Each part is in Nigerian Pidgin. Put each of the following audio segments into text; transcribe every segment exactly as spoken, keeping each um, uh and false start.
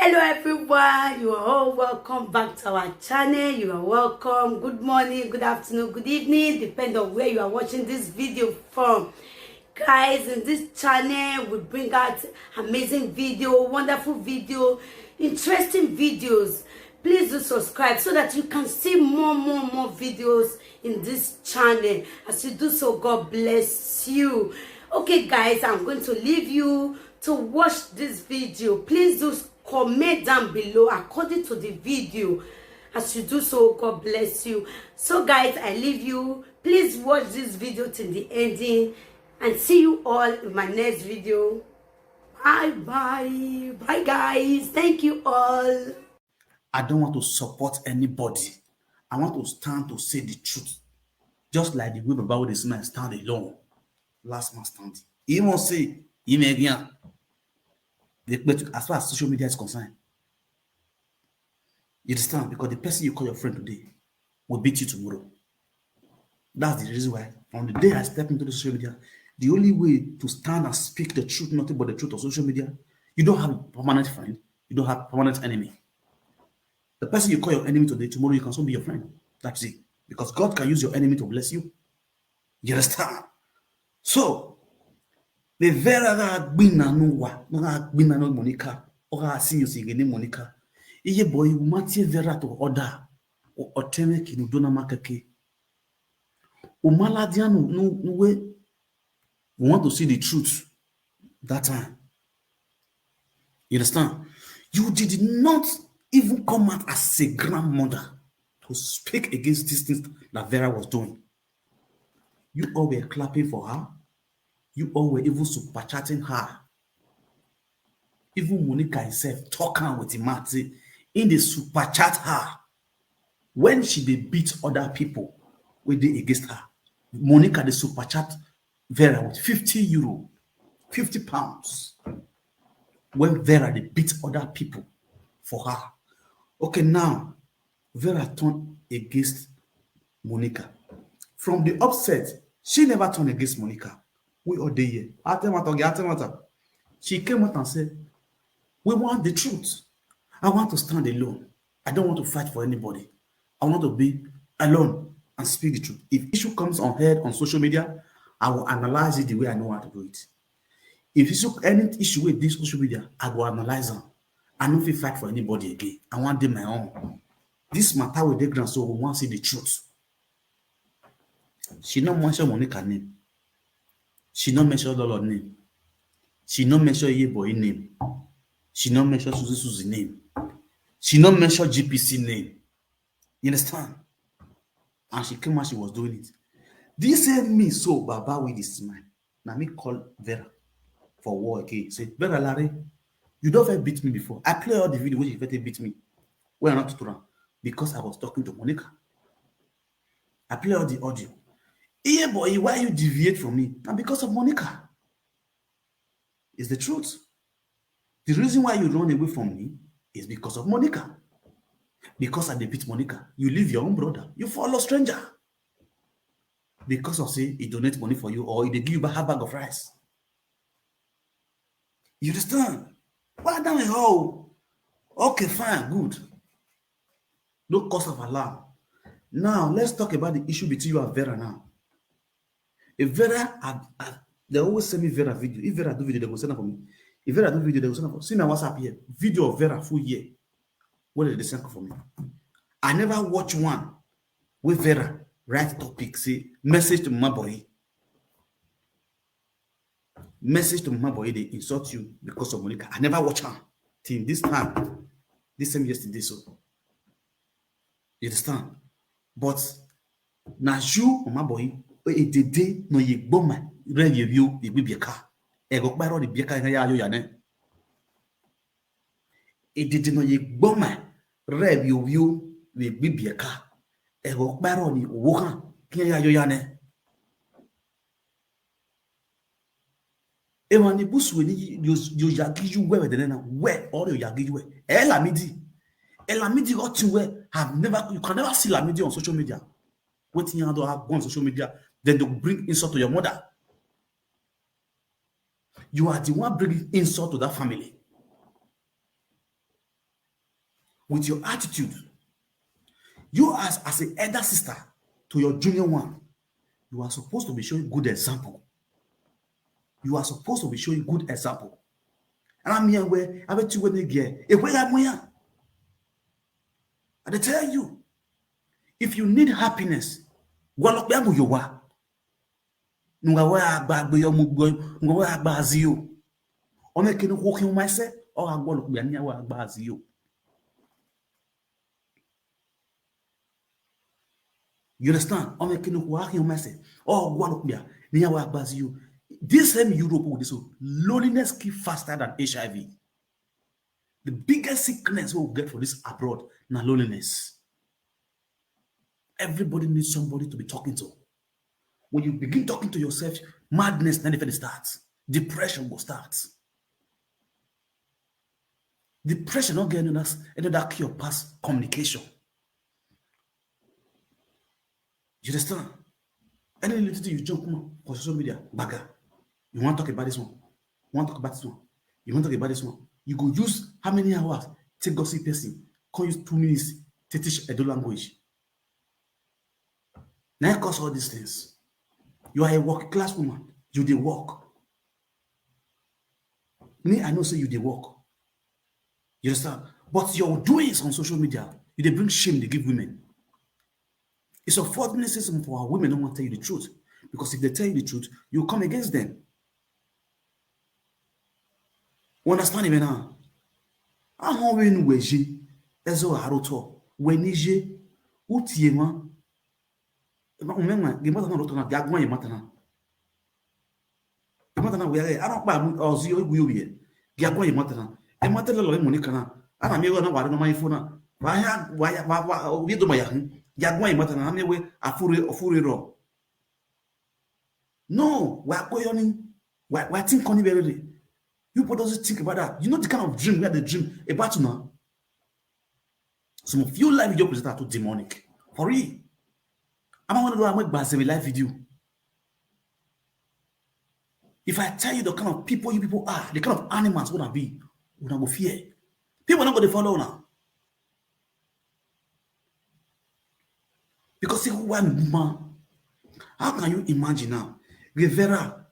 Hello everyone, you are all welcome back to our channel. You are welcome. Good morning, good afternoon, good evening, depend on where you are watching this video from. Guys, in this channel we bring out amazing video, wonderful video, interesting videos. Please do subscribe so that you can see more, more, more videos in this channel. As you do so, God bless you. Okay, guys, I'm going to leave you to watch this video. Please do comment down below according to the video. As you do so, God bless you. So, guys, I leave you. Please watch this video till the ending, and see you all in my next video. Bye bye. Bye, guys. Thank you all. I don't want to support anybody. I want to stand to say the truth. Just like the way Baba Odesimai stand alone. Last man standing. He won't say, he may again. But as far as social media is concerned, you understand? Because the person you call your friend today will beat you tomorrow. That's the reason why from the day I step into the social media, the only way to stand and speak the truth, nothing but the truth on social media, you don't have a permanent friend, you don't have a permanent enemy. The person you call your enemy today, tomorrow you can soon be your friend. That's it. Because God can use your enemy to bless you. You understand? So, the Vera ga gbina no wa, no ga gbina no Monica, or ga see you sing any Monica. Iye boy, you mati Vera to order, or oteme ki no dona makake. Umala dianu no no way. We want to see the truth that time. You understand? You did not even come out as a grandmother to speak against these things that Vera was doing. You all were clapping for her. You all were even super chatting her. Even Monica herself talk am with him mouth say in dey super chat her when she dey beat other people wey dey against her. Monica dey super chat Vera with fifty euro, fifty pounds, when Vera dey beat other people for her. Okay, now Vera turn against Monica. From the upset, she never turn against Monica. We all dey here. Atemata, okay, Atemata. She came out and said, "We want the truth. I want to stand alone. I don't want to fight for anybody. I want to be alone and speak the truth. If issue comes on head on social media, I will analyze it the way I know how to do it. If issue any issue with this social media, I will analyze them. I no fit fight for anybody again. I want them my own. This matter with the grand so we want to see the truth." She no mention Monica name. She no mention Lolo name. She no mention Yeboy name. She no mention Susie Susie name. She no mention G P C name. You understand? And she came as she was doing it. This same me so Baba with this man. Now me call Vera for war again. Say, "Vera Larry, you don't ever beat me before. I play all the video where you ever beat me. When I not to run because I was talking to Monica. I play all the audio. Yeah, boy, why you deviate from me? And because of Monica. It's the truth. The reason why you run away from me is because of Monica. Because I dey beat Monica. You leave your own brother. You follow stranger. Because of say he donate money for you or he dey give you a bag of rice. You understand? Why down a hole? Okay, fine, good. No cause of alarm. Now let's talk about the issue between you and Vera now. If Vera had, had they always send me Vera video. If Vera do video, they go send am for me. If Vera do video, they go send am for me. See my WhatsApp here. Video of Vera full here. What did they send for me? I never watch one with Vera write topic, say message to my boy. Message to my boy, they insult you because of Monica. I never watch her till this time. This same yesterday, so you understand? But na you, my boy, edede no ye gboma re ye yo ye bi bieka. Ego kparo di bieka ya yo ya ne. Edede no ye gboma re yo yo ye bi bieka. Ego kparo ni wo kan ki ya yo ya ne. Ewa ni busu we ni yo yo ya gi you we we dene na we or yo ya gi you we. E Lamidi. E Lamidi got you we have never, you can never see Lamidi on social media. Wetin you do have on social media, then they bring insult to your mother. You are the one bringing insult to that family. with your attitude. You as, as an elder sister to your junior one, you are supposed to be showing good example. You are supposed to be showing good example. And I'm here where I bet you when they get a way I'm here. I dey tell you, if you need happiness, walk be you are. Nunga wa agba gbe yo mu gbe, nunga wa agba zi yo. Ome kinu ko kin ma se, o agbo lo gbe ni wa agba zi yo. You understand? Ome kinu ko kin ma se, o agbo lo gbe ni wa agba zi yo. This same Europe with this one, loneliness kill faster than H I V. The biggest sickness we will get for this abroad na loneliness. Everybody needs somebody to be talking to. When you begin talking to yourself, madness then even starts. Depression will start. Depression don't get another, another cure past communication. You understand? Any little thing you jump on for social media, baga. You want to talk about this one? You want to talk about this one? You want to talk about this one? You go use how many hours? Take gossip person. Can use two minutes to teach Edo language. Now cause all these things. You are a working class woman. You dey work. Me, I know say you dey work. You understand? But your doings on social media, you dey bring shame, they give women. It's unfortunate say some of our women don't want to tell you the truth. Because if they tell you the truth, you come against them. You understand me now? Ahụ we nu weji, ezo aroto, we nije, utiema. Umema, gimata na roto na, gagwa yemata na. Gimata na we are, I don't buy ozi yo guyo ye. Gagwa yemata na. E mata lo mo ni kana. Ana mi wa na wa no mai fona. Wa ya, wa ya, wa wa, o ye do ma ya. Gagwa yemata na, me we afure, afure ro. No, wa ko yo ni. Wa, wa think on it very. You people doesn't think about that. You know the kind of dream we had a dream about now. Some of you live video presenters are too demonic. For real. I'm gonna go and make Bazewe live video. If I tell you the kind of people you people are, the kind of animals we una be, we una go fear. People not gonna follow now. Because see who one woman. How can you imagine now? Rivera.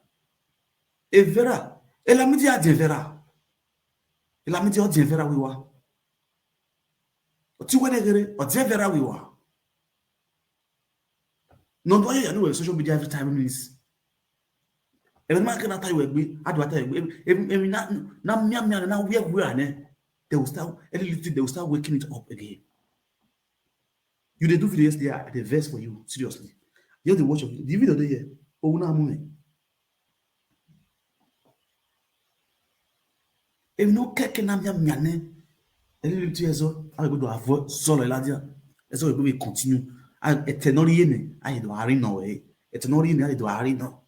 Evera. Elamidi Adevera. Elamidi Adevera we wa. Oti wene gere, Adevera we wa. No, no, you know social media every time minutes. Every man can tell you egbe, I do tell you egbe. Every, every na, na mia mia na we we are ne. They will start, every little thing, they will start waking it up again. You dey do video yesterday, I dey vex for you, seriously. Just dey watch your video, the video dey here. Oh, na moment. If no keke na mia mia ne, every little thing so, I go do avoid solo ladia. So we go continue. I etenori ne, I do ari no eh. Etenori ne, I do ari no.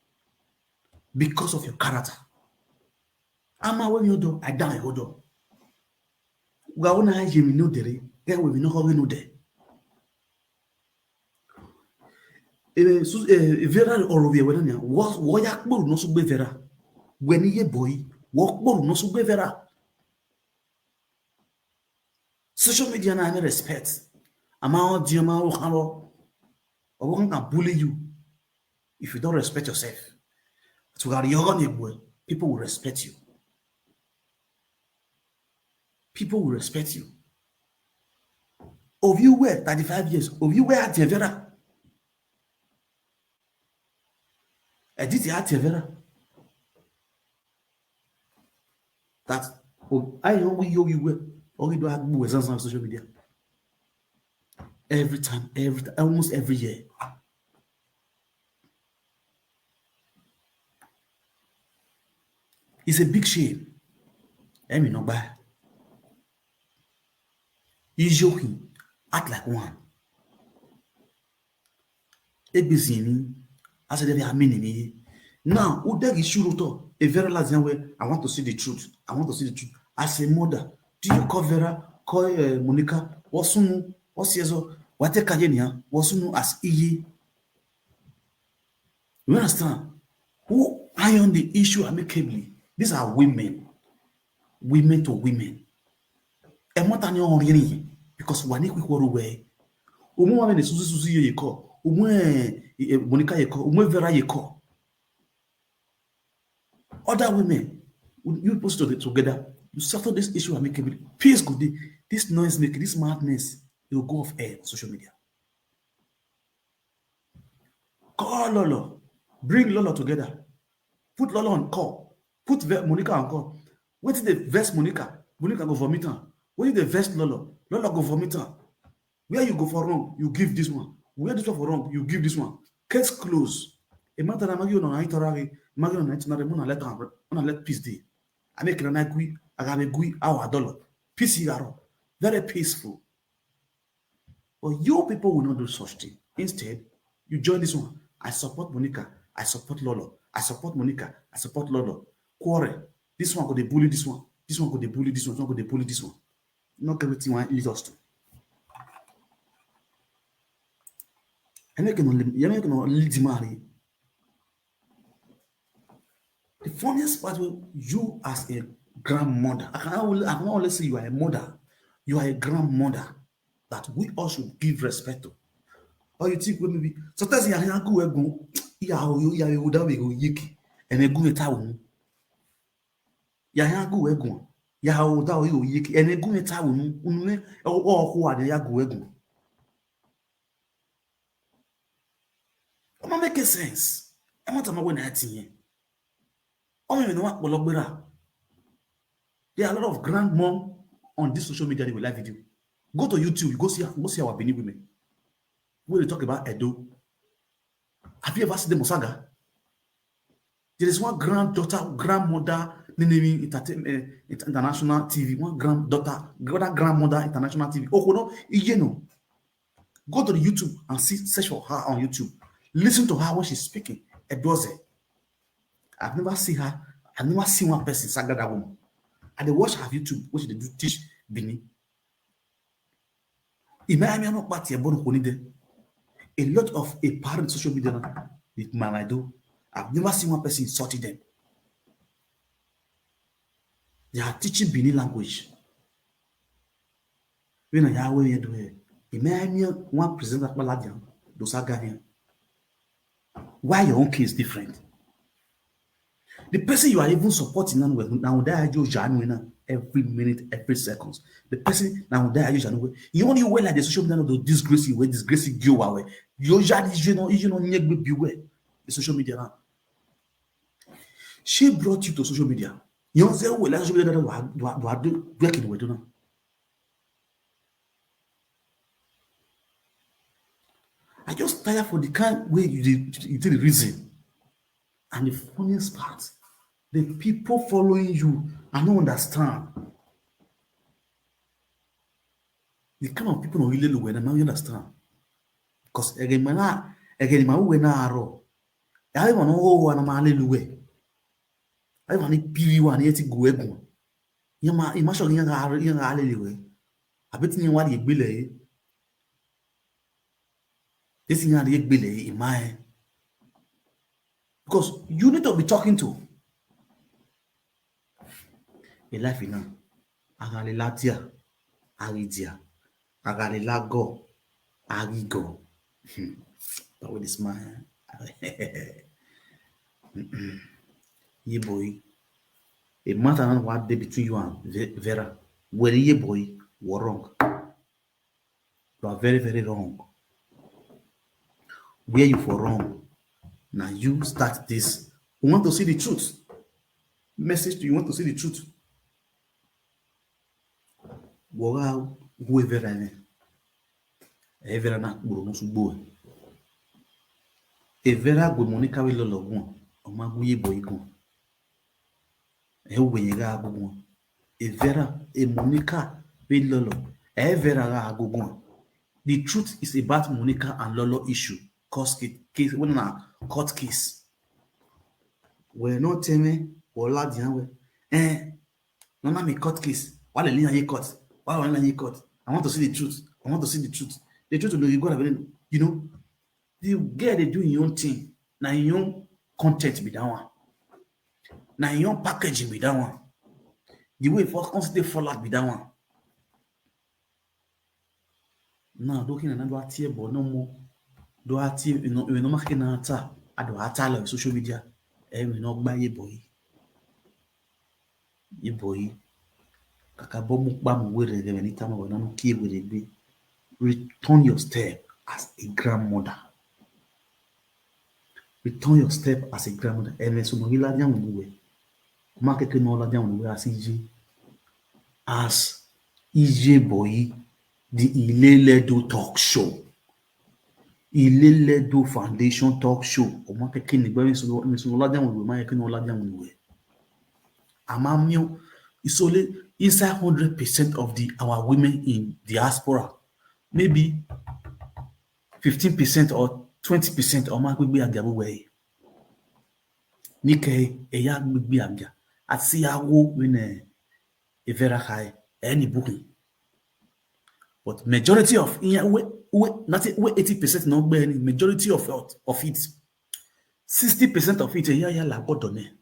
Because of your character. Ama we mi odo, I die odo. Wa ona je mi no dere, ge we mi no ko no de. Ebe su e vera oro we we na, wo wo ya kporu no sugbe vera. We ni ye boy, wo kporu no sugbe vera. Social media na any respect. Ama o di ama o kan lo. Or we can bully you if you don't respect yourself. To get your own, people will respect you. People will respect you. Of you were thirty-five years, of you were at Vera. I did at Vera. That oh, I know we you you were or you do have we on social media. Every time, every ti- almost every year. It's a big shame. Emi no buy. He's joking. Act like one. Ebizini. I said, I mean, me. Now, who deg is sure to a very last way. I want to see the truth. I want to see the truth. As a mother, do you call Vera, call uh, Monica, Wasunu, Wasiezo, Wateka Yenia, Wasunu as Iyi? You understand? Who iron the issue amicably? These are women. Women to women. Ẹ mọ́ ta ni ọ̀rìn rìn. Because wani quick worry way. Umu wa ne suzu suzu ye ko. Umu eh, eh, Monica ye ko. Umu Vera ye ko. Other women, you post it together. You settle this issue amicably. Peace go dey. This noise making, this madness, it will go off air on social media. Call Lolo. Bring Lolo together. Put Lolo on call. Put Ve- Monica on call. Wetin dey vex Monica? Monica go vomit am. Wetin dey vex Lolo? Lolo go vomit am. Where you go for wrong, you give this one. Where this one for wrong, you give this one. Case close. E matter na magi una na itarari, magi una na itinare, una let am, una let peace dey. I make na gui, I got a gui, our dollar. Peace yaro. Very peaceful. But you people will not do such thing. Instead, you join this one. I support Monica. I support Lolo. I support Monica. I support Lolo. Quarrel. This one go dey bully this one. This one go dey bully this one. This one go dey bully this one. Not everything one lead us to. I make no lead, I make no lead marry. The funniest part, when you as a grandmother, I can only, I can only say you are a mother, you are a grandmother that we all should give respect to. Or you think we maybe sometimes you are go ego, you are you are that we go yiki, and a good town. You are go ego, you are that we go yiki, and a good town. Unwe or who are the go ego. It ma make sense. I want to know when I think. Oh, you know what? There are a lot of grandmom on this social media with live video. Go to YouTube, you go see, go see our Benin women. When they talk about Edo, have you ever seen the Mosaga? There is one granddaughter, grandmother, Ninemi Entertainment, eh, Inter- International T V. One granddaughter, other grandmother, International T V. Oh, no, you know. Go to the YouTube and see, search for her on YouTube. Listen to her when she's speaking. Edoze. I've never seen her. I've never seen one person saga that woman. I dey watch her YouTube when she dey do teach Benin. Imagine I'm not party born Honide. A lot of a parent social media now, with my I do. I've never seen one person insulting them. They are teaching Benin language. When I Yahweh you do it, imagine one presenter Paladian, those are Ghanaian. Why your own case different? The person you are even supporting now, now that you janu now every minute, every seconds. The person now that you janu, you only wear like the social media to disgrace you, disgrace you, you are you janu, you know, you know, you beware the social media now. She brought you to social media. You know, say, well, social media, do I do working with you now? I just tire for the kind way you did you did the reason. And the funniest part, the people following you, I don't understand. The kind of people no really look when I understand. Because again, man, again, my way na aro. I don't know what I'm a little way. I want to be one yet to go. Yama, imasho yanga yanga alele we. Abeti ni wadi egbele. This thing yanga egbele imae. Because you need to be talking to a life in a agale latia, aridia, agale lago, arigo. Hmm. That way this man. Mm-mm. Ye boy. A matter not what day between you and Ve- Vera. Well, ye boy, were wrong. You are very, very wrong. Where you for wrong? Now you start this. We want to see the truth. Message to you want to see the truth. Wora who Vera ne. Evera na kpuru no sugbo. Evera gwe Monica we lolo gun. O ma gun ye boy gun. E we yen ga gugun. Evera e Monica we lolo. Evera ga gugun. The truth is about Monica and Lolo issue. Court case, case when na court case. We no tell me, we la dian we. Eh, no na me court case. Why le liyan ye court? Why why ye court? I want to see the truth. I want to see the truth. The truth no you go have, you know. The girl dey do your own thing. Na your own content be that one. Na your own packaging be that one. The way for constantly fall out be that one. Now, looking at another tier, but no more. Do I tier, you know, you know, marking an attack. I do attack on social media. Eh, we no gba ye boy. Ye boy. Kaka bomu kpamu were de ni tama wa nanu kie were gbe. Return your step as a grandmother. Return your step as a grandmother. Eme so no ila dia wonu we. Ma keke no la dia wonu we as ije. As ije boy, the Ileledo talk show. Ileledo Foundation talk show. O ma keke ni gbe mi so, mi so la dia wonu we, ma keke no la dia wonu we. Amamio, it's only inside hundred percent of the, our women in diaspora. Maybe fifteen percent or twenty percent of my people are way. Nike, eya gbigbi abia. Ati awo wene evera kai, any booking. But majority of, iya, we, we, not we eighty percent no gbe ni, majority of it, of it, sixty percent of it, iya, ya la gbọdọ ne.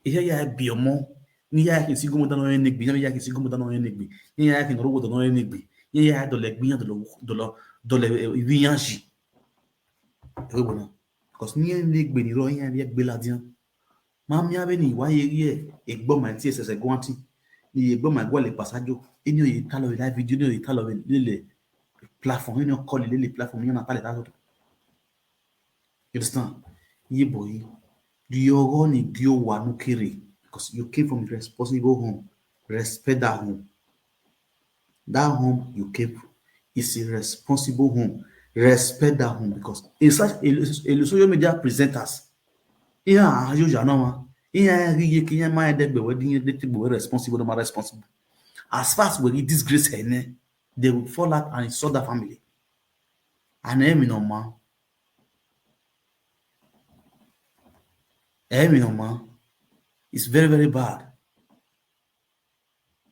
Iya, ya bi ọmọ, ni ya ke si gomo dano ne gbi, ni ya ke si gomo dano ne gbi, ni ya ke no rogo dano ne gbi, ni ya dole gbi, dole, dole, dole, eh, wiyanji. Ewe bona. Because ni ne gbe ni ro, iya, ya gbe ladian. Ma mi ave ni wa ye ye, e gbo ma ti ese se gwanti. Ni e gbo ma gwa le pasajo. Ini o ye talo live video, ni o ye talo le platform, ini o call le platform, ni na tale tato. You understand? Ye boy, the yogo ni gyo wa no kere. Because you came from a responsible home. Respect that home. That home you came from is a responsible home. Respect that home, because in such a, a social media presenters, iya, you ya no ma. Iya, ye ke ya ma de gbe we din de ti gbe responsible, no ma responsible. As far as we disgrace ene, they will fall out and insult that family. And emi no ma. Emi no ma. It's very, very bad.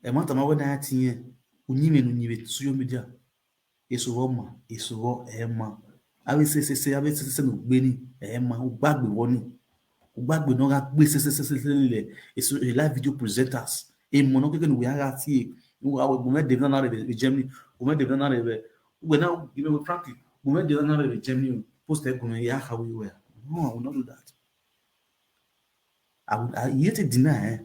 E ma tama we na ya tinye, unyime no nyibe social media. Eso wo ma, eso wo e ma. Ave se, se, se, ave se, se, se no gbe ni, e ma, ugbagbe wo ni. Ugbagbe no ga gbe se, se, se, se, se le. Eso, e live video presenters. E mo no keke no we aga ti e. Wo awe gome de na re be Germany. Gome de na re be. We na give me frankly. Gome de na re be Germany. Post e gome ya how we were. No, I will not do that. I would, I yet deny, eh?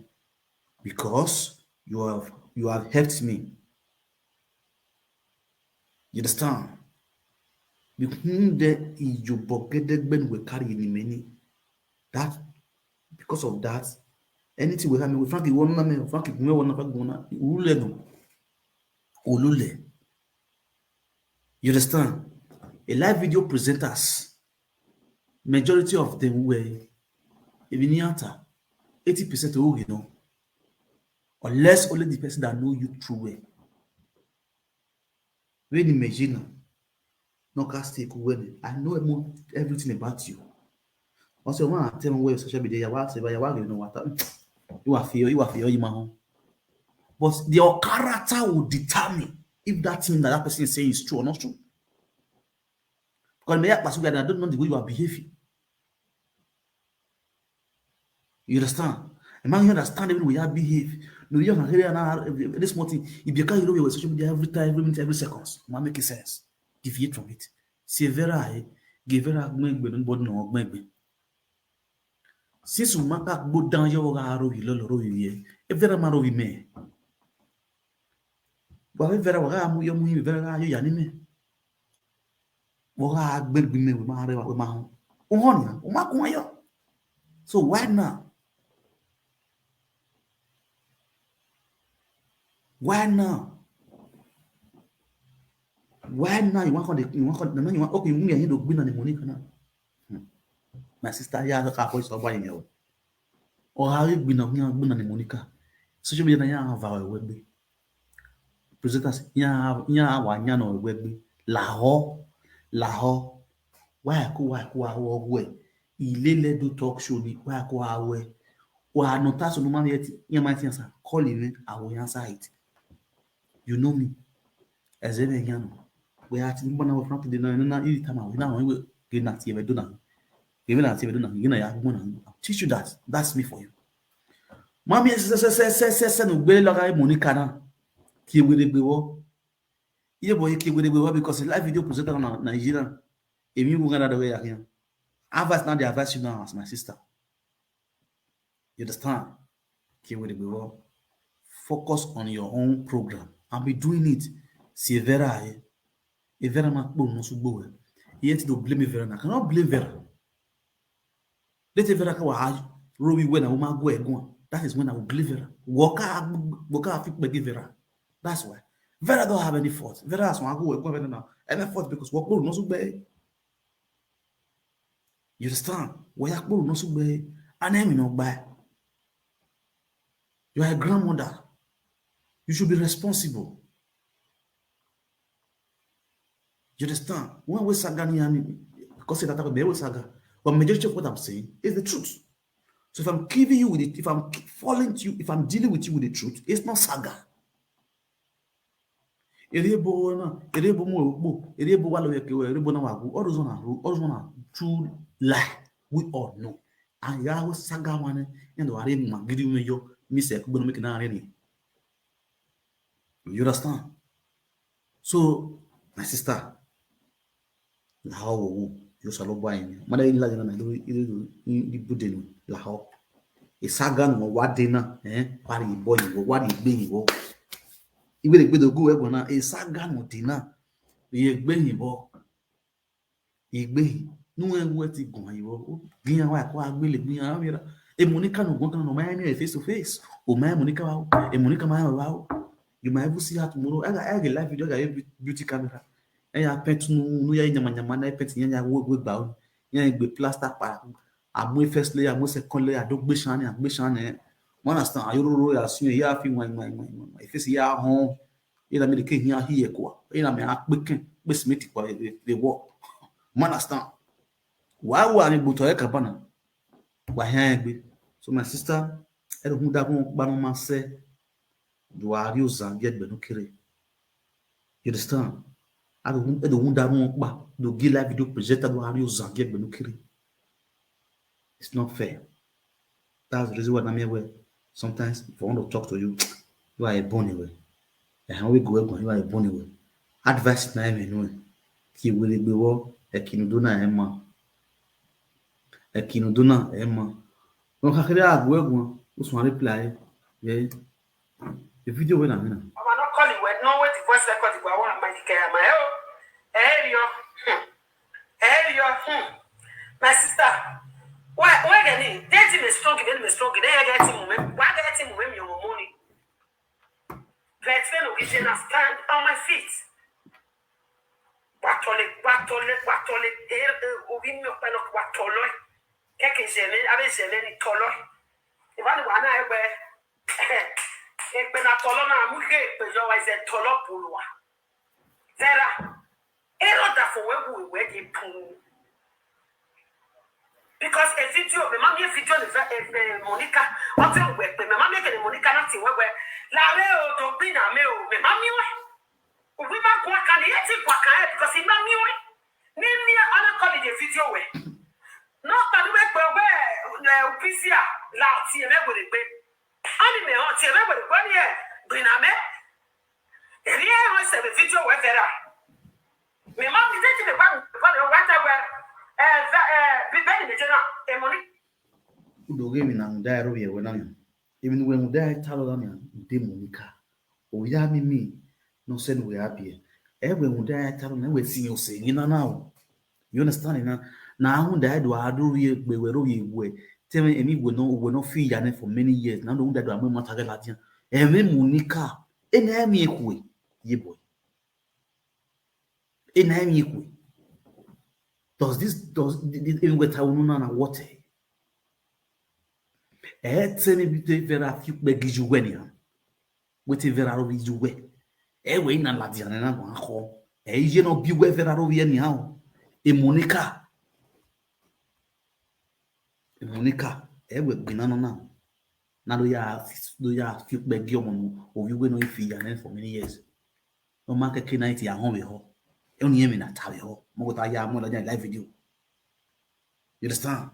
Because you have, you have helped me. You understand? Because the ijobo gede gben we carry ni many. That, because of that, anything we have, we frankly one na me, frankly me one na, frankly one na, ulule no. Ulule. You understand? A live video presenters, majority of them were, if you enter, eighty percent of you know, unless only the person that know you through well. When imagine, no cast take when I know emo-, everything about you. Also, when I tell me where social media, you are, you are, you know what, you are fear, you are fear, you are. But your character will determine if that thing that that person is saying is true or not true. Because me, I don't know the way you are behaving. You understand? A man, you understand even the way you behave. No, you are here now. This small thing, if you can't, you know, social media every time, every minute, every seconds. Man, make sense. Deviate from it. See, Vera, eh? Give Vera, gbegbe, nobody no gbegbe. Since you make go down, you are ro, you lo, ro, you, eh? If Vera ma ro, you me. But if Vera wa mu, you mu, Vera, you ya ni me. Wo ga gbe gbe me, we ma re wa, we ma ho. O ho ni, o ma kun yo. So why now? Why now? Why now you want come dey, you want come, now you want, okay, you want to gbin on the money now. Hmm. My sister, yeah, I can't voice over you. Or how you gbin on, gbin on the money? Social media na ya va we gbe. Presenters, ya, ya wa nya no we gbe. La ho, la ho. Why ko, why ko, wa ho we. Ileledo talk show ni, why ko wa we. Wa no ta so no ma yet, ya ma ti answer. Call him, I will answer it. You know me. As ever, you know. We are in one hour front of the night, na, na, you tell me, we now, we get na ti we do na. Give me na ti we do na. You know, ya go na. I'll teach you that. That's me for you. Mami, se, se, se, se, se, se, no gbele loga Monica na. Ki we de gbe wo. Iye boy, ke wede we because live video presenter na Nigeria. Emi go gana the way again. Advice now, the advice you now as my sister. You understand? Ke wede we. Focus on your own program and be doing it. See Vera, eh? E Vera ma kpo no sugbo we. Yet to blame Vera. I cannot blame Vera. Let Vera ka wa robi when a woman go and go. That is when I will blame Vera. Woka woka fit beg Vera. That's why Vera don't have any fault. Vera has one go and go now. Any fault because work no sugbe. You understand? Why you no sugbe? An enemy no buy. You are a grandmother. You should be responsible. You understand? When we saga ni ami, because that we we saga. But majority of what I'm saying is the truth. So if I'm giving you with it, if I'm falling to you, if I'm dealing with you with the truth, it's not saga. Erebo na, erebo mo okpo, erebo wa lo yeke, erebo na wa gu. All those one are, all those one are true lie. We all know. And ya we saga one, and the are ma gidi me yo, mi se ku make na re ni. You understand? So, my sister, la ho wo, yo salo ba yin. Mada ila na na do idu di bude no, la ho. E saga no wa de na, eh, pari boy wo, wa di gbe wo. Iwe de gbe do go e go na, e saga no de na. Ye gbe yin bo. Igbe nu e we ti gun ayo. Gin awa ko agbele gin awa mira. E Monica no gun kan no ma ni face to face. O ma Monica wa. E Monica ma wa. You might even see her tomorrow. I got a live video, I got beauty camera. E ya pet nu nu ya nyama nyama na pet ya ya wo wo gba o. Ya gbe plaster pa. Amu first layer, amu second layer, do gbe shan ni, gbe shan ni. Mo understand. Ayo ro ro ya sun ya fi wan wan wan. Face ya hon. Ina mi de ke hia hie kwa. Ina mi akpe ken. Pe simiti kwa the work. Man understand. Wa wa ni buto e kabana. Wa hia egbe. So my sister, e do hunda ko pa no ma se. Do ari o zan bi egbe no kere. You understand? I don't, I don't want that one. Do give live video presenter do ari o zan bi egbe no kere. It's not fair. That's the reason why I'm here. Sometimes if I want to talk to you, you are a born away. And how we go, you are a born away. Advice na me no. Ki wele gbe wo, e kinu do na e ma. E kinu do na e ma. No ka kere agwe gun, o sun reply. Yeah. The video when I'm in. Mama no call you, no wait the voice record, you go, I want my care, my oh. Hey, yo. Hmm. Hey, yo. Hmm. My sister, why, why get it? They team is strong, they team is strong, they get team women. Why get team women, your money? Veteran original stand on my feet. Watole, watole, watole, eh, eh, obi mi ope no watole. Keke jeme, abe jeme ni tolo. Ivan wana egbe. Egbe na tolo na mu ge egbe yo wa ize tolo bulwa. Vera. Ero da fo we bu we de pun. Because a video, me mami a video ni ve e Monica. What you we me mami ke ni Monica na ti we we. La me o do bi na me o, me mami we. We ma kwa kan e ti kwa kan e because me mami we. Ni ni ana call the video we. No pa ni we pe we na upisia la ti e me we de pe. Ani me o ti e me we de pe ni e. Bi na me. Eri e o se be video we Vera. Me ma mi te ti me pa pa me wa ta we. Eh, eh, bi be ni me je na. E Monica. Udo ge mi na nda ero ye we na mi. Emi ni we nda e ta lo na mi. De Monica. O ya mi mi. No se ni we abi. E we nda e ta lo na we si o se ni na na o. You understand na? Na ahun da do adu ye gbe we ro ye we. Tell me emi we no we no feel ya for many years. Na do da do amu mata ga la dia. Emi Monica. E na emi ekwe. Ye boy. E na emi ekwe. Does this, does in we ta unu na na what? E tell me bi te Vera fi pe gi ju we ni. Wetin Vera ro bi ju we. E we ina la dia na wa ko. E ye no bi we Vera ro bi e ni a o. E Monica. E Monica. E we gbin na no na. Na do ya do ya fi pe gi omo no. O bi we no fi ya na for many years. No man keke na iti ahon we ho. E oni emi na ta we ho. Mo go ta ya mo la ja live video. You understand?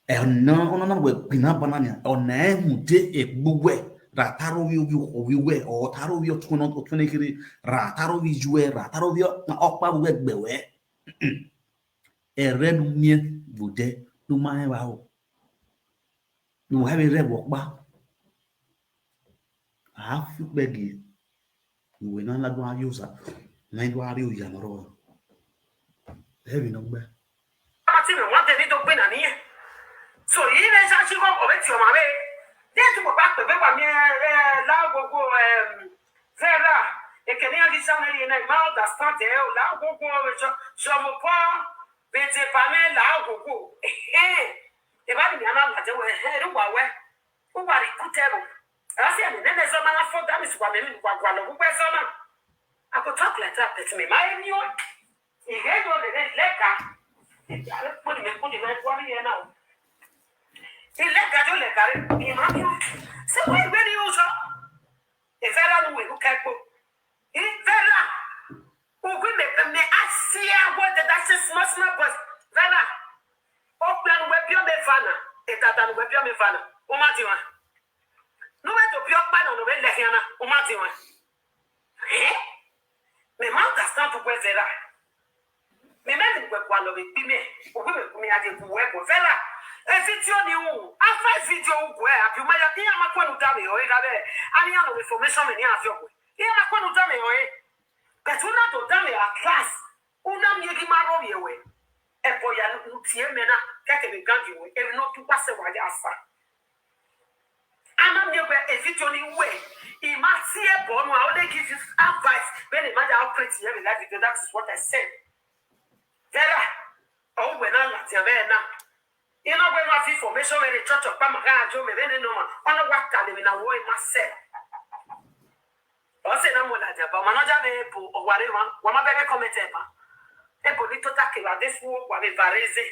E ona ona na we gbin na banana. Ona e mu de e gbo we. Ra taro vi ovi ovi we, o taro vi otun otun kiri. Ra taro vi jue, ra taro vi okpa we gbe we. Ere nu mie vode nu ma e va o. Nu ha be re wo pa. A fi pe gi. Iwe na la do a yosa. Na do a ri oya no ro. Heavy no gbe. Ama ti mi wan te ni to pe na ni. So yi le sa si go o be ti o ma be. De tu mo pa pe pe pa mi, eh, la gogo, em, Vera, e ke ni a di sa me ri na ma understand e o, la gogo, so, so mo pa, be te pa me la gogo. Eh, e ba ni ana la je we, eh, ru wa we. U wa ri ku te ro. A si ani ne ne zo ma na fo da mi su wa me mi wa gwa lo, u gbe zo na. I go talk like that, but me, my new. Ihe yo le le lega. Are kuni me kuni me kwa mi na. Ilega yo lega re, i ma mi. Se we we ni o so. E Vera nu we ku ke po. E Vera. O gwi me me a si a wo de that small small boys. Vera. O pe nu we bi o me vana. E dada nu we bi o me vana. O ma di wa. Nu we to bi o pa na nu we le hiana. O ma di wa. Eh? Me ma understand to we Vera. Me me ni we kwa lo be bi me. O we me ku mi ade ku we ko Vera. E video ni u. Afa video u gwe abi ma ya iya ma kwenu da me o e ga be. Ani ya no information me ni afio ko. Iya ma kwenu da me o e. But una to da me at last. Una mi gi ma ro ye we. E bo ya nu ti e me na. Ke ke me gangi we. E no tu pa se wa ya sa. Ana mi gbe e video ni we. I ma ti e bo nu, I only give you advice. When the matter how pretty you like video, that is what I said. Vera, oh, when I like you, Vera. You know when I feel information when the church of Pama ga jo me when no ma. Ono wa ka le mi na wo e ma se. O se na mo la ja ba, ma no ja me po o wa re wa. Wa ma be comment e ba. E po ni to ta ke wa de fu wa be vareze.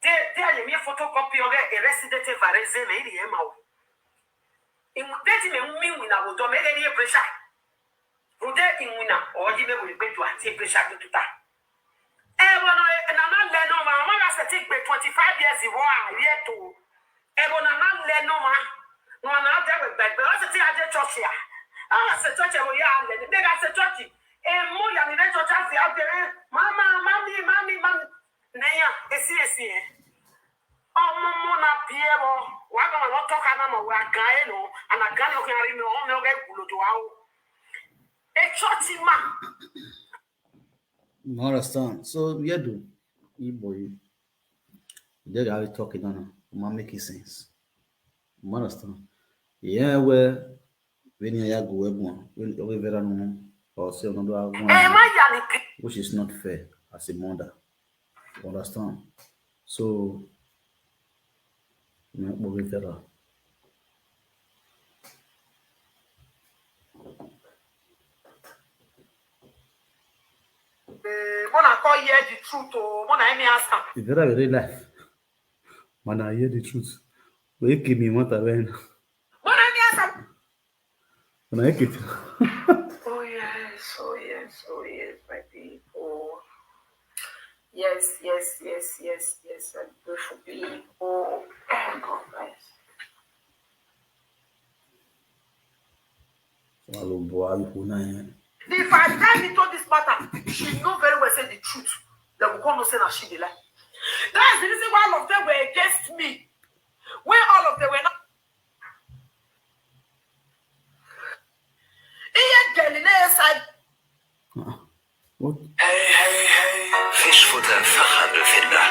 De, de aye mi photocopy oge e resident vareze me iri e ma o. In de ti me mi wi na wo do me eri e pressure. Rude in wi na o yi me we gbe do ati pressure to tuta. E wo no e na na le no ma, ma ga se ti gbe twenty-five years iwo a ye to. E wo na na le no ma. No na de we gbe gbe o se ti a je church ya. A se church e wo ya le ni. De ga se church. E mo ya ni de church a se a de. Mama, mami, mami, mami. Neya, esi esi e. Ọmọ mọ na pie mo. Wa ga ma no to ka na mo wa ga e no. Ana ga no ke ari mi o me o ga gulo to wa o. E church ma. You understand? So, yeah, do. E boy. They are talking now. Ma make it sense. You understand? Yeah, well, when you go, everyone, when you Vera no, or say another one, Eh, ma ya ni pi. Which is not fair as a mother. You understand? So, you know, Vera. Eh, mo na call hear the truth o, mo na hear me ask am. If that be real life, man, I hear the truth. We give me what I win. Mo na hear me ask am. When I get Oh yes, oh yes, oh yes, my people. Yes, yes, yes, yes, yes, my beautiful people. Oh God, guys. Swallow boy, you could not. If I tell me to this matter, she know very well say the truth. They will come and say that she dey lie. That's the reason why all of them were against me. When all of them were not. Iye geli ne side. What? Fischfutter Fachhandelfinder.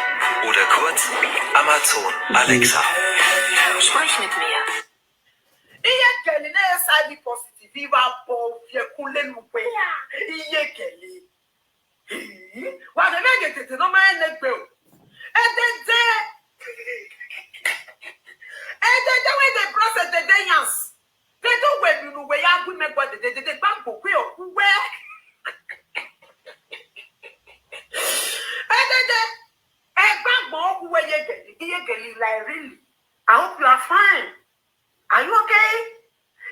Oder kurz Amazon Alexa. Sprich mit mir. Iye geli ne side positive. Iba bo fie kule lupe. Iye geli. Wa de me get te no ma ne gbe o. E de de. E de de we de process de de yans. They do we do we ya gbe me gba de de de gba gbo pe o we. E de de. E gba gbo ku we ye geli, ye geli like really. I hope you are fine. Are you okay?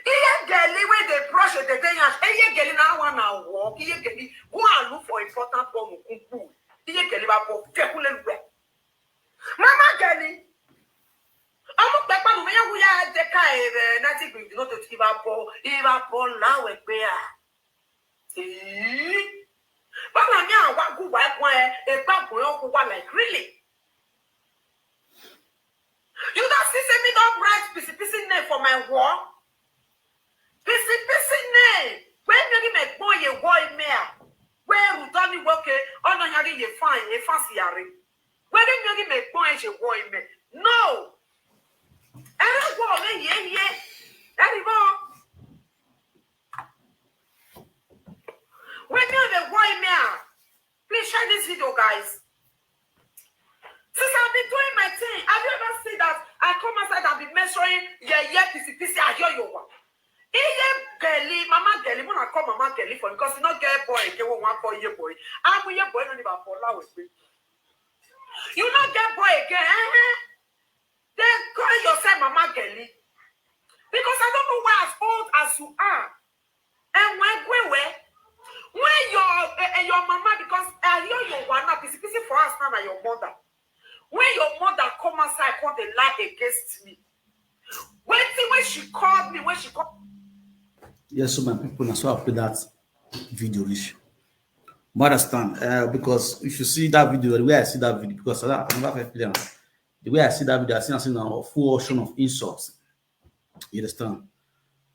Iye geli wey dey brush the day yansh. Iye geli na one na work. Iye geli go and look for important one. Iye geli ba bo fekule lugbe. Mama geli. Omo pepa Umeya kuya deka ebe na ti gbi no to ti ba po, iba po la we pe a. Eh? Bana mi awa ku wa kwa e, e ba ko yo ku wa, like, really? You don't see say me don't write pisi pisi name for my wall? Pisi pisi name. When you give me boy ye wall me a. Where Rudani woke, ono yagi ye fine, ye fancy yari. Where you give me boy ye wall me? No. Every wall me ye ye. Every wall. When you the wall me a. Please share this video, guys. Since I've been doing my thing, have you ever seen that I come outside and be measuring? Yeah, yeah, pisi pisi, I hear you one. Iye geli, mama geli, when I call mama geli for, because you not get boy again, when one call ye boy. I'm ye boy, not even for la with me. You not get boy again, eh? Then call yourself mama geli. Because I don't know why, as old as you are, and when, when, when, when your, eh, eh, your mama, because I hear you one now, pisi pisi for us now, na your mother. When your mother come outside, come dey lie against me. Wetin when she called me, when she called. Yes, so my people, na so I play that video reach. You understand? Uh, because if you see that video, the way I see that video, because I, I never fit play am. The way I see that video, I see, I see now full option of insults. You understand?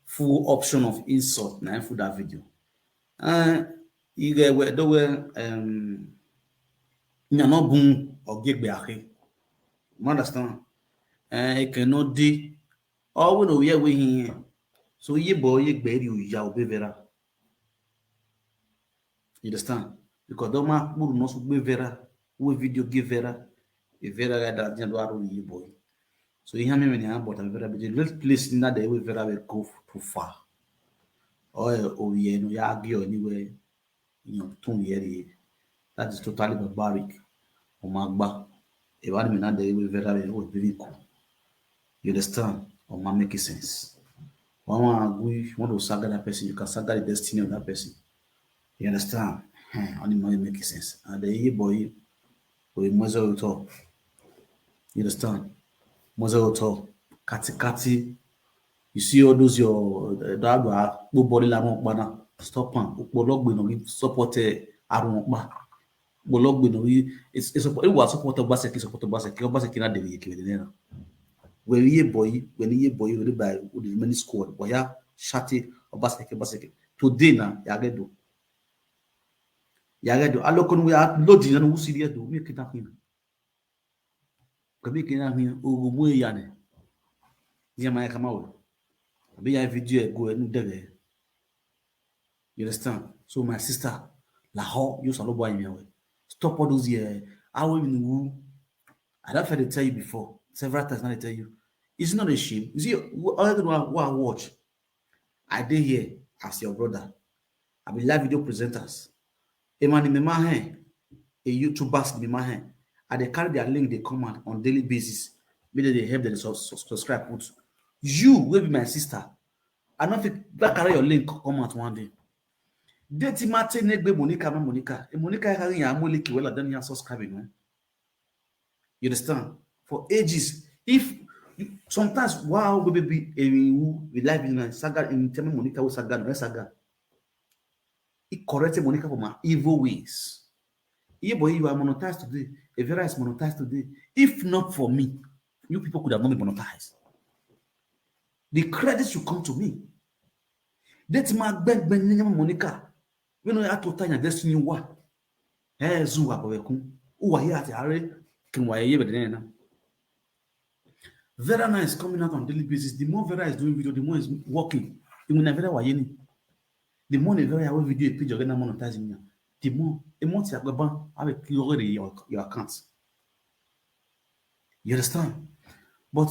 Full option of insult na for that video. Uh, you get where the way, um, you know, boom or get back. You understand? Uh, it cannot de. All we know we are we here. So ye boy, ye baby, you ya be vera. You understand? Because the man who not so be vera, who video give vera, a vera like that, you know, ye boy. So you have me when you have, but I'm vera, but the place in that day we vera will go too far. Oh, oh, yeah, no, you argue anyway. You know, too, yeah, yeah. That is totally barbaric. Omagba. If I mean that day we vera will be cool. You understand? Or man make sense. One one agree, if you want to saga that person, you can saga the destiny of that person. You understand? Hmm, only money make sense. And the ye boy, we must all talk. You understand? Must all talk. Kati kati. You see all those your, uh, that are go body la mo pa na. Stop am. Upologbe no give support, eh, arun pa. Upologbe no give, it's, it's support, it was support Obaseki, support Obaseki. Obaseki na dey kiri na. When ye boy, when ye boy, when by with the many squad, boy, yeah, shati Obaseki, Obaseki. Today na, ya get do. Ya get do. Alokon we are loading and we see there do. Me kidnapping. Kabi kina hin ogumu ya ne. Ni ma ya kama we. Abi ya video e go enu dege. You understand? So my sister, la ho, you salo boy me we. Stop all those here. I will even woo. I don't fail to tell you before. Several times now I tell you. It's not a shame. You see, all the one who I watch, I dey here as your brother. I be live video presenters. A man in my hand, a YouTubers in my hand. I dey carry their link, they come out on daily basis. Me they, they help them sus-, sus-, subscribe put. You will be my sister. I don't think that carry your link come out one day. Deti Mate Negbe Monica, ma Monica. E Monica carry ya mo link well than ya subscribing, eh? You understand? For ages. If sometimes, wow, baby, eh, who we live in, uh, saga in tell me Monica, who saga, no saga. He corrected Monica for my evil ways. Yeah, boy, you are monetized today. Evera is monetized today. If not for me, you people could have not been monetized. The credit should come to me. That's my ben ben Monica. We know how to tie your destiny. What? Eh, Zuwa Bawekun. Who are here at Are? Can why you be there now? Vera now is coming out on daily basis. The more Vera is doing video, the more is working. Even Vera Wayeni. The more the Vera Wayeni video page you're gonna monetize in, the more a month you're gonna have a clear your, your account. You understand? But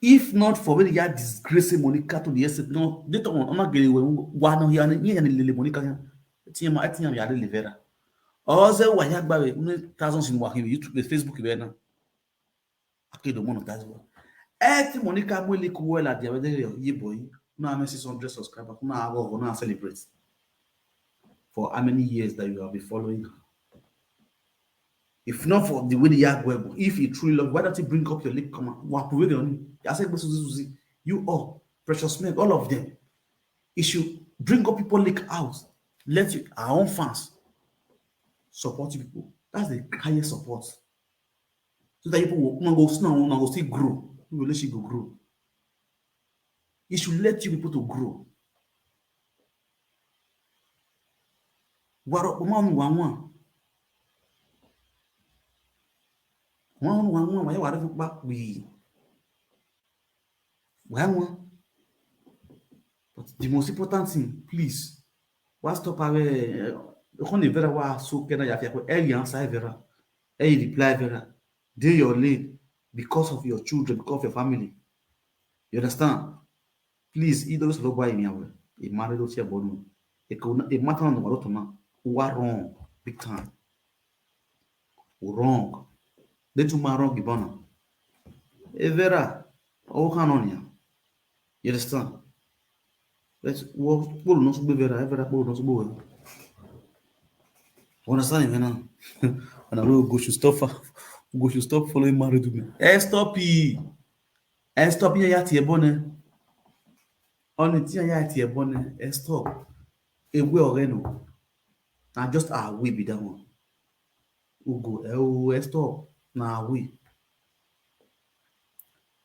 if not for when you are disgracing Monica to the extent, no, they don't want to get away. Why no? He and he and Lily Monica. Tiama, Tiama, Lily Vera. Or say why you have thousands in working YouTube, Facebook, Vera. Akedo monetize well. Eti Monica Mwele Kuwela, the other day, ye boy. Now I'm six hundred subscribers. Now I go now celebrate. For how many years that you have been following her? If not for the way the yah go, if he truly love, why don't he bring up your link? Come on, wa prove on. I say, Susie, Susie, you all, Precious Men, all of them. He should bring up people link out. Let you, our own fans support you people. That's the highest support. So that people will, una go, una go still grow. Una go let you go grow. He should let you people to grow. Waro, uma nu wa wan. Wa nu wa wan, wa ya wa re pa wi. Wa wan. But the most important thing, please, wa stop away. Okon Vera wa so kena ya fi ko. E answer Vera. E reply Vera. Dey your lane because of your children, because of your family. You understand? Please, he doesn't look why in Yahweh. He married those here, but no. He could not, he matter on the world now. Who are wrong? Big time. Wrong. They too ma wrong, Ibana. E Vera, oh, can on ya. You understand? Let's, wo, wo no sugbe Vera, Vera, wo no sugbe. Understand him now? And I will go should stop, fo-, go should stop following married women. Eh, stop it. Eh, stop here, ya tie bone. Only thing ya tie bone. Eh, stop. E we already no. Na just our way be that one. Ugo, eh, oh, eh, stop. Na our way.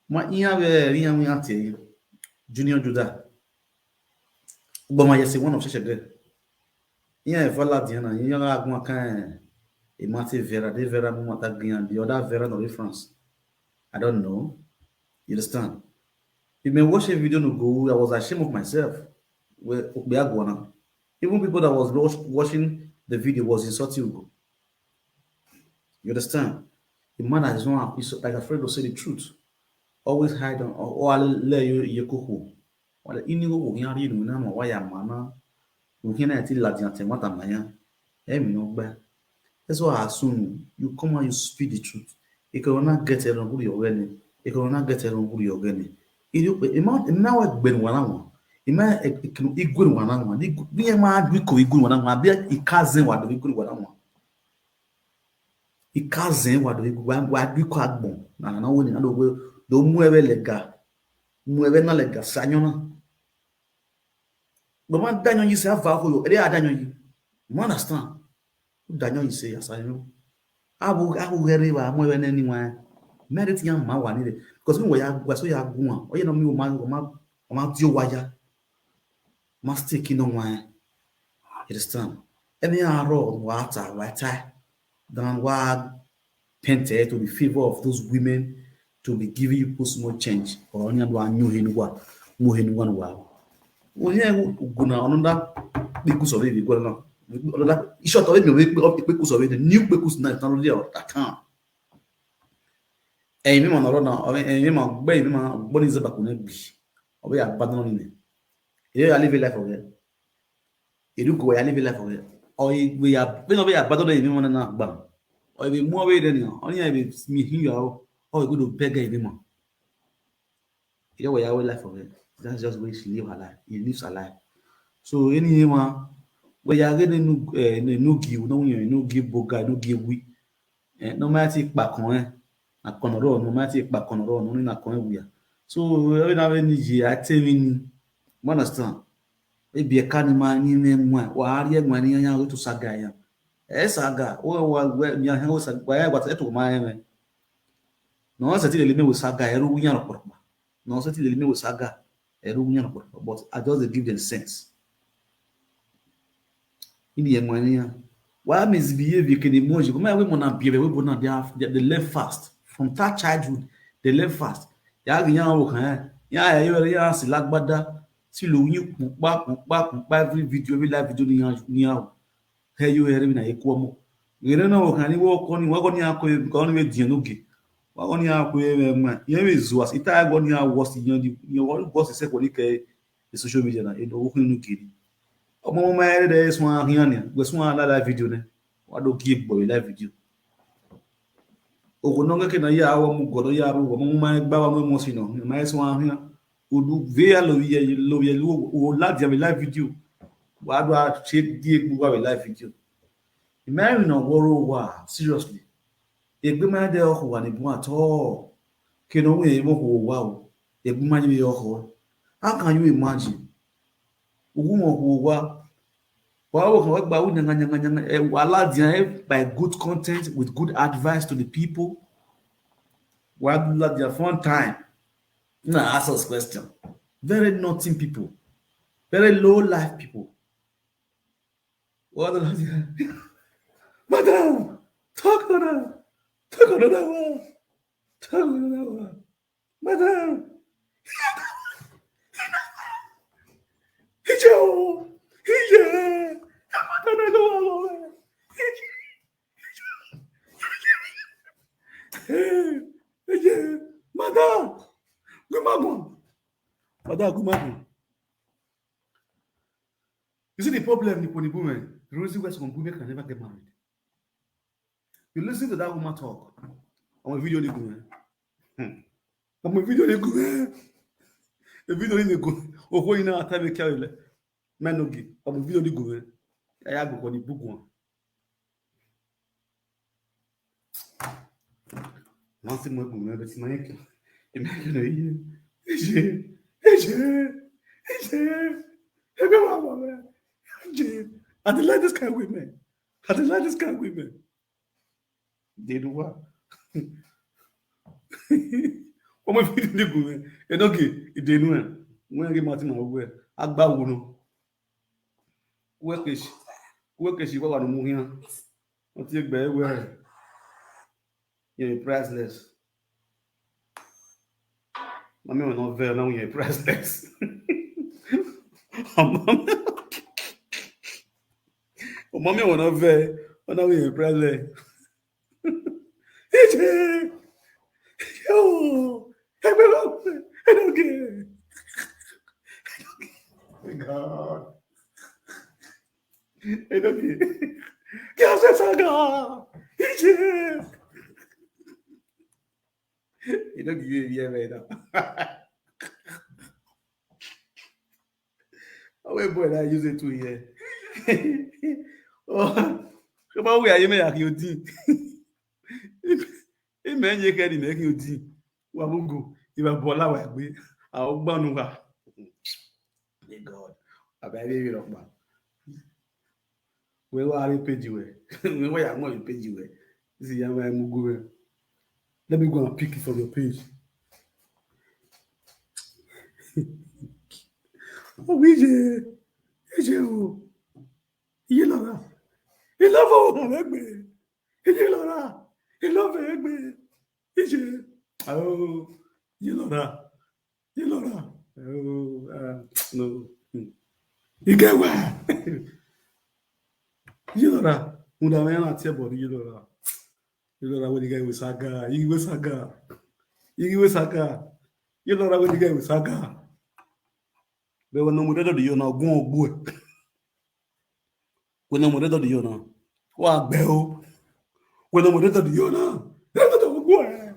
Ma iya we, iya we atie. Junior Judah. But my yes, one of such a day. Iya, if I like Diana, iya, I go kan. It might say Vera, de Vera, Mumata Grian, the other Vera, no France. I don't know. You understand? You may watch a video no go. I was ashamed of myself. Where, where I go now? Even people that was watch-, watching the video was insulting Ugo. You understand? The man that is not, is like afraid to say the truth. Always hide on, or, or let you, you cook. Wala ini go go yan ri nu na no wa ya mana. U hin na ti la di ante mata maya. E mi no gba. That's why as soon you come and you speak the truth. E ko na get e ron guri ogene. E ko na get e ron guri ogene. Iri pe e ma, e ma wa gbe wa na won. E ma e, e kinu igwe wa na won. Ni, ni e ma gbe ko igwe wa na won. Abi e ka zen wa do igwe wa na won. E ka zen wa do igwe wa, wa gbe ko agbon. Na, na, na wo ni na do we, do mu e we lega. Mu e we na lega sanyo na. But man, Daniel, you say, "How far you?" They are Daniel, you. You understand? Daniel, you say, "Yes, I know." Abu, abu, wherever, I'm wherever, anywhere. Merit young man, one day. Because we were, we so young, one. Oh, you know, me, man, man, man, you wire. Must take in one. You understand? Any arrow, water, water. Then what? Painted to the favor of those women to be giving you post more change. Or only one new hin one, more hin one wow. Onye gu na another kpekus of it go na. Another short of it, we kpekus of it, new kpekus na technology or that can. Ẹ̀yin mímọ̀ nọ̀rọ̀ náà, ẹ̀yin mímọ̀ gbẹ́, ẹ̀yin mímọ̀ gbọ́ ní ìzẹ́bà kò ní bì. Ọ̀bẹ yà bá dán nínú. Èyí yà live life ọ̀gẹ́. Èdú kò wẹ̀ yà live life ọ̀gẹ́. Ọ̀yẹ̀ ìgbé yà, bí wọ́n bẹ yà bá dán nínú wọn náà gbà. Ọ̀yẹ̀ ìgbé mú ọ̀bẹ yìí dẹ́nìyàn. Ọ̀nìyàn ìgbé mi hìn yà ó. Ọ̀yẹ̀ ìgbé dò bẹ́gẹ̀ ìgbé mọ̀. Ìyá wẹ̀ yà wẹ̀ life ọ̀gẹ́. That's just the way she live her life. He lives her life. So anyone wẹ̀ yà gẹ́ nínú, eh, nínú gì, nínú yẹn, nínú gì bọ̀gà, nínú gì wí. Eh, no matter pa kan, eh. Na kan ro, no matter pa kan ro, no ni na kan we ya. So, we na we ni je, I tell me ni. You understand? E bi e ka ni ma ni me mwa, wa ari e mwa ni ya, ya, to saga ya. Eh, saga, o wa, we, mi ya, ya, we saga, wa, ya, wa, e to ma, eh, me. No, se ti le me we saga, e ru nya ro poropa. No, se ti le me we saga, e ru nya ro poropa. But I just dey give them sense. Ini ye mwa ni ya. Wa misbehave ke ni mo ji. Kuma we mo na bi we bo na they have, they, they learn fast. From that childhood, they learn fast. Ya gi ya wo kan ya. Ya, ya, yo, ya, si lagbada. Si lo yin pupa, pupa, pupa, every video, every live video ni ya, ni ya. He yo, he re bi na ye ko mo. Gere na wo kan ni wo ko ni, wa ko ni a ko, ko ni we di no ge. Wa ko ni a ko e ma. Ye we zo as ita go ni a wo si yan di. Ye wo wo si se ko ni ke the social media na, you know, working no gidi. Ọmọ mo ma ere de sun ahian ni, we sun ala live video ne. Wa do give boy live video. O ko no ke na ya wa mu godo ya ru, ọmọ mo ma gba wa mo mo si no, ma sun ahian. O du ve ya lo ye, lo ye lo, o la dia live video. Wa do a che die gbu wa live video. Imagine no woro wa, seriously. Egbemanye de ọkụ wa ni bu atọ. Kino we mo ko wa o. Egbemanye de ọkụ. How can you imagine? Ugu mo ko wa. Wa wo kan wa gba wu nyanga, nyanga, nyanga. Eh, wa la dia, eh, by good content with good advice to the people. Wa la dia fun time. Na ask us question. Very nothing people. Very low life people. What the Madam, talk to them. Talk to them. Talk to them. Madam. Ije o. Ije. Madam, I don't want to. Ije. Ije. Madam. Good morning. Madam, good morning. You see the problem, Nipo Nipo, man. The reason why some women can never get married. You listen to that woman talk. On a video, they go, man. Hmm. On a video, they go, man. A video, they go. Oh, you know, I tell you, Kelly. Man, okay. On a video, they go, man. I have got the book one. Nothing more good, man. But my, imagine a year. Ije, Ije, Ije. Everyone, man. Ije. I dey like this kind of women. I dey like this kind of women. They do what? Ọmọ ìfẹ́ ìdílé gùn rẹ̀. Ẹ dọ́gì, ìdènú ẹ̀. Wọ́n yẹ kí Martin máa wú ẹ̀. Agbáwo náà. Wẹ́kẹ̀sì. Wẹ́kẹ̀sì wà wà ní mú yán. Wọ́n ti gbẹ̀ ẹ́ wẹ́ ẹ̀. You're priceless. Mami wọn náà vẹ, náà you're priceless. Mami wọn náà vẹ, náà you're priceless. Ije, yo, ẹgbẹ́ lọ, ẹ dọ́gì. God. Enoki. Kill yourself, Saga. Ije. Enoki, you hear me now. How a boy that use it to here? Oh, come on, we are you make you think. Ime nye ke di me ki odi. Wa bugu. Iba bola wa gbe. A o gbanu wa. May God. Aba ebe ebe lokpa. We wa re page we. We wa ya mo page we. This is ya wa mugu we. Let me go and pick it from your page. Oh, Ije. Ije o. Iye lora. Ilé fọwọ́ kan lẹ́gbẹ̀ẹ́. Iye lora. Ilé fẹ́ gbé. Ije. Oh, iye lora. Iye lora. Oh, ah, no. Hmm. Ikewa. Iye lora. Munda me na tie body iye lora. Iye lora wey the guy with saga. Iye with saga. Iye with saga. Iye lora wey the guy with saga. Be we no mu dedo di yo na gun ogbu e. We no mu dedo di yo na. Wa gbe o. We no mu dedo di yo na. Dedo ogbu e.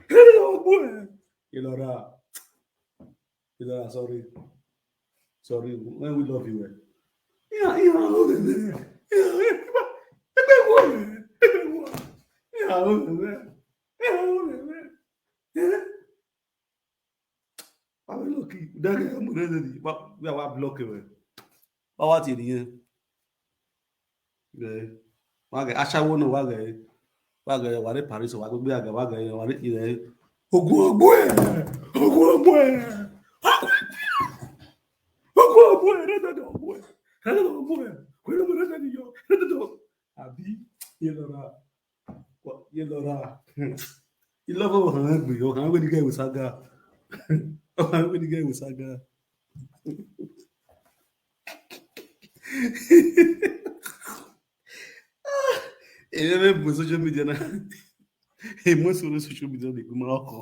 Dedo ogbu e. Ilora. Ilora, sorry. Sorry. When we love you, eh? Yeah, yeah, yeah, yeah, yeah. Àwọn lókì dákẹ́ ọmọ rẹ lónìí wá wá block rẹ wá wá tì nìyẹn. Wá gẹ aṣáwó náà wá gẹ wá gẹ wà ní Paris wà gbégbé àgà wá gẹ wà ní ilẹ̀. Ogun ọgbó ẹ̀, ogun ọgbó ẹ̀, ogun ọgbó ẹ̀, rẹ́dọ̀dọ̀ ọgbó ẹ̀, rẹ́dọ̀dọ̀ ọgbó ẹ̀, kò ní mo rẹ́dọ̀dọ̀ yọ rẹ́dọ̀dọ̀ àbí ìlọ́ra. Yelora. Ilé fọwọ́ kan gbé, ọkàn gbé ní kẹ́hìnwé ságà. Ọkàn gbé ní kẹ́hìnwé ságà. Èmi fẹ́ bu social media náà. Èmi sọ̀rọ̀ social media nìkan máa kọ́.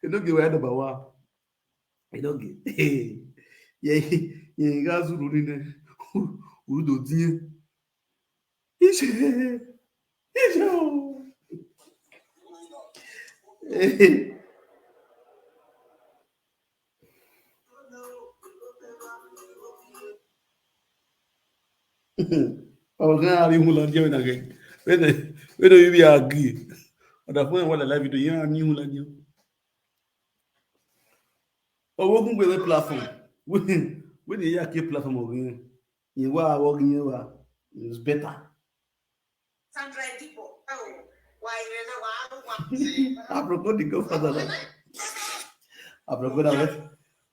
Èdògè wà dọ̀bà wá. Èdògè. Yẹ yẹ ká zuru nínú. Urudo díẹ̀. Iṣẹ́. Iṣẹ́ o. Ọ̀gá ariwo la jẹ́ ìnàgẹ̀. Wey dey, wey dey we agree. Ọ̀dà fún ẹ̀wọ̀n lẹ́la fídíò yẹn á ní ìhun lẹ́ni. Owó gún gbèrè platform. Wey dey, wey dey yà kí platform ọ̀gbìn yẹn. Yẹn wá àwọ̀ yẹn wá. It's better. Sandra Edipo. Oh, why you know why? Aproko the godfather na. Aproko na wet,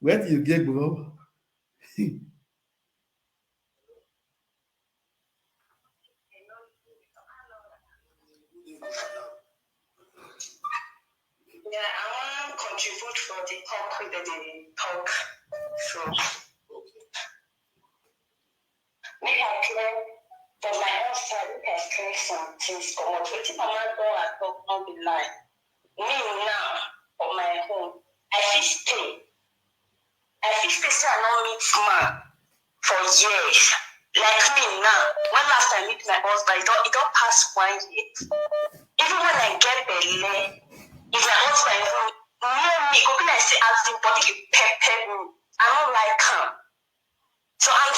wet you get bro. Yeah, I wan contribute for the talk wey dem dey talk. So, make I clear for my own side, make I clear some things comot. Wetin mama don talk no be lie. Me now, for my own, I fit stay. I fit stay say I no meet man for years. Like me now, when last I meet my husband, e don, e don pass one year. Even when I get belle, if my husband even near me, e go be like say as the body dey pepper me. I no like am. So I'm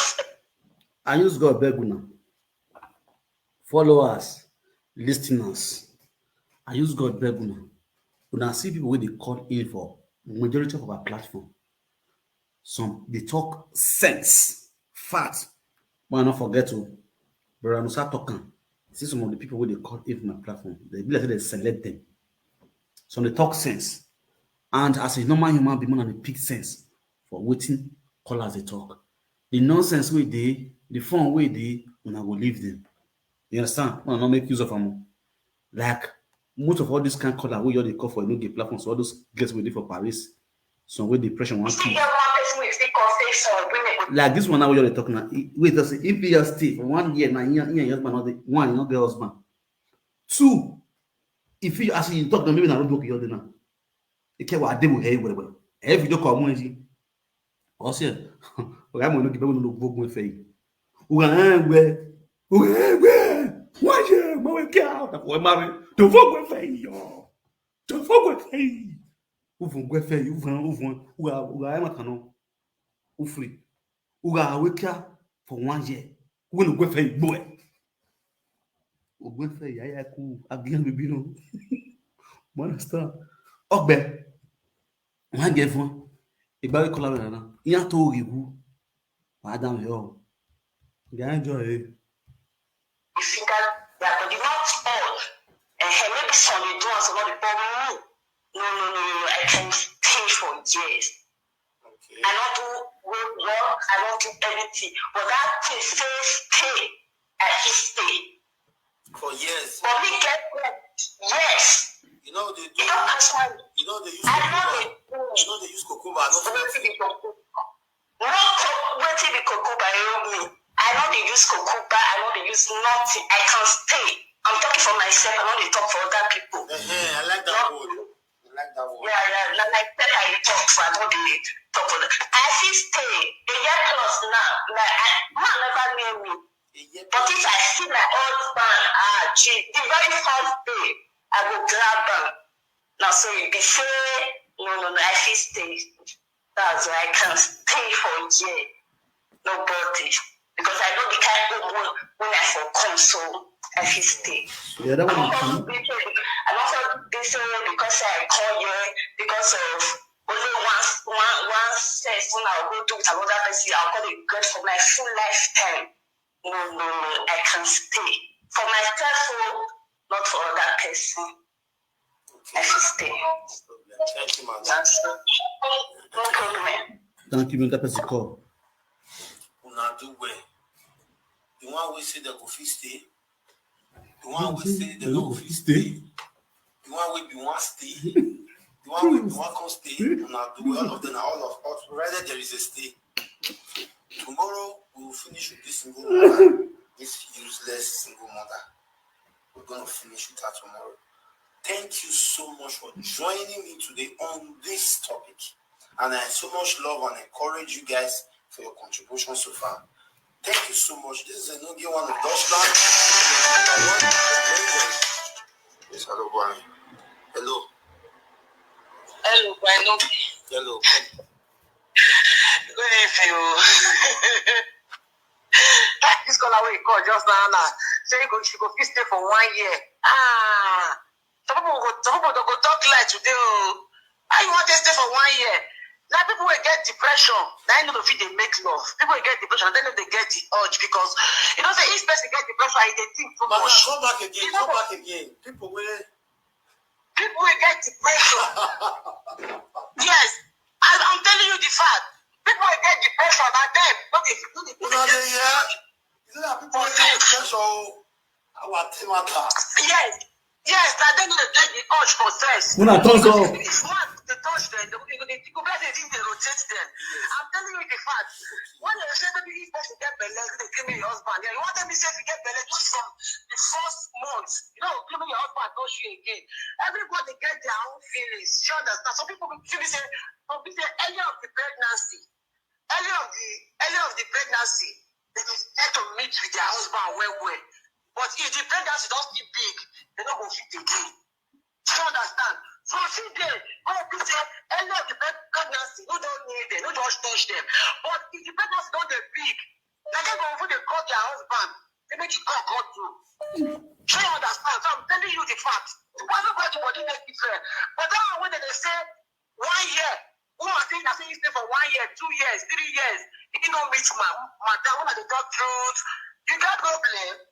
I use God beg una. Followers, listeners, I use God beg una. Una see people wey dey call in for majority of our platform. Some dey talk sense, fact. But I no forget o, Brother Musa talk am. See some of the people wey dey call in for my platform. They be like say they select them. Some dey talk sense. And as a normal human being, una dey pick sense for wetin callers dey talk. The nonsense wey dey, the fun wey dey, una go leave them. You understand? Una no make use of am o. Like, most of all this kind caller wey you dey call for, you know, the platforms, all those girls wey dey for Paris, some wey depression wan kill. Like this one now wey you dey talk now, e- wait, just say, if you stay for one year now, you, you, your husband no dey, one, you no get husband. Two, if you, as you talk now, maybe na road work you dey now. Ike wa dey with her well well. Every video call mo ji. Ose, oga mo no give no go go fe. Uga we, uga we. Wa je mo we kia ta ko mare. To fo go fe yo. To fo go fe. U fo go fe, u fo, u fo. Uga, uga e ma kan no. U free. Uga we kia for one year. We no go fe igbo e. Ogbe fe ya ya ku agiyan bibi no. Mo understand. Ogbe. Wan get fun. Igba we kola na na. Iya to riwu. Wa down here. Ga enjoy e. You see that, that, but not all. And maybe some dey do am, some no dey, but me, no, no, no, no, no. I can stay for years. Okay. I no do road work, I no do anything. But that thing say stay, I fit stay. For years. But me get work, yes. You know they do. You don't pass one. You know they use I know cucumber. They do. You know they use cucumber. I don't know. Wetin be cucumber? No, co- wetin be cucumber? Help me. I no dey use cucumber. I no dey use nothing. I can stay. I'm talking for myself. I no dey talk for other people. Uh-huh, I like that word. I like that word. Yeah, yeah. Na like that I talk for. I no dey talk for. I fit stay a year plus now. Like I, man never near me. A year plus. But if I see my husband, ah, gee, the very first day I go grab am. Na so e be say no, no, no. I fit stay. That's why I can stay for a year. Nobody. Because I know the kind of when, when I for come, so I fit stay. Yeah, that one. I don't want to be say, I don't want to be say because I come here because of only one one one sense when I go do with another person, I'll go regret for my full lifetime. No, no, no, I can stay for myself, oh, not for other person. I fit stay. Thank you, man. That's all. No problem. Thank you, man. That person call. Una do well. The one wey say dem go fit stay. The one wey say dem no go fit stay. The one wey be wan stay. The one wey be wan come stay. Una do well. All of them, all of us, provided there is a stay. Tomorrow we will finish with this single mother. This useless single mother. We're gonna finish with her tomorrow. Thank you so much for joining me today on this topic. And I so much love and encourage you guys for your contribution so far. Thank you so much. This is Enogie One of Deutschland. Yes, hello, boy. Hello. Hello, boy. Hello. Good evening. This caller wey call just now, now. Say you go, she go fit stay for one year. Ah, some people go, some people go talk lie today. Oh, how you want to stay for one year? Now people will get depression. Now you know if they make love. People will get depression. Then they get the urge because you know say each person get depression. I dey think too much. Come back again. Come back again. People will. People will get depression. Yes, I, I'm telling you the fact. People will get depression. And then, no dey, no dey. Una dey hear? You know that people will get depression. Our team attack. Yes. Yes, na dem dey get the urge for sex. Una turn so. If man dey touch them, they go, they go, they go be like say they rotate them. I'm telling you the fact. When they say maybe if person get belle, they kill me your husband. Yeah, you want me say if you get belle, just from the first month, you know, kill me your husband, touch you again. Everybody get their own feelings. You understand? Some people feel say, some people say early of the pregnancy, early of the early of the pregnancy, they dey try to meet with their husband well well. But if the pregnancy don still big, they no go fit again. You understand? So see there, when people say early of the pre- pregnancy, no don near them, no don touch them. But if the pregnancy don dey big, na dem go even dey call their husband, they make it come come through. You understand? So I'm telling you the fact. Everybody body dey different. But that one wey dem dey say one year, woman say na say he stay for one year, two years, three years, he no meet ma madam, una dey talk truth. You get problem?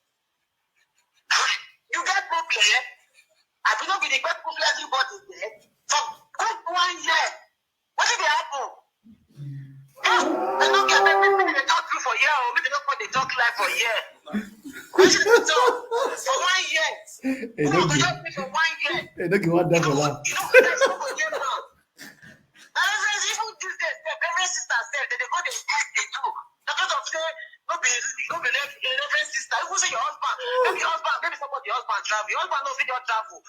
You get problem? I be no be the best problem everybody get. For good one year, wetin dey happen? Yes, I no get make make make dem talk truth for here o, make dem no come dey talk lie for here. Wetin dey talk for one year? Una go just be for one year. They don't give one damn for laugh. You know, you know, you no go get mouth. Na reverend, even these days, sef, reverend sister sef, they dey go dey act dey do. Because of say no be no be rev- reverend sister. Even say your husband, maybe your husband, maybe somebody your husband travel. Your husband no fit just travel.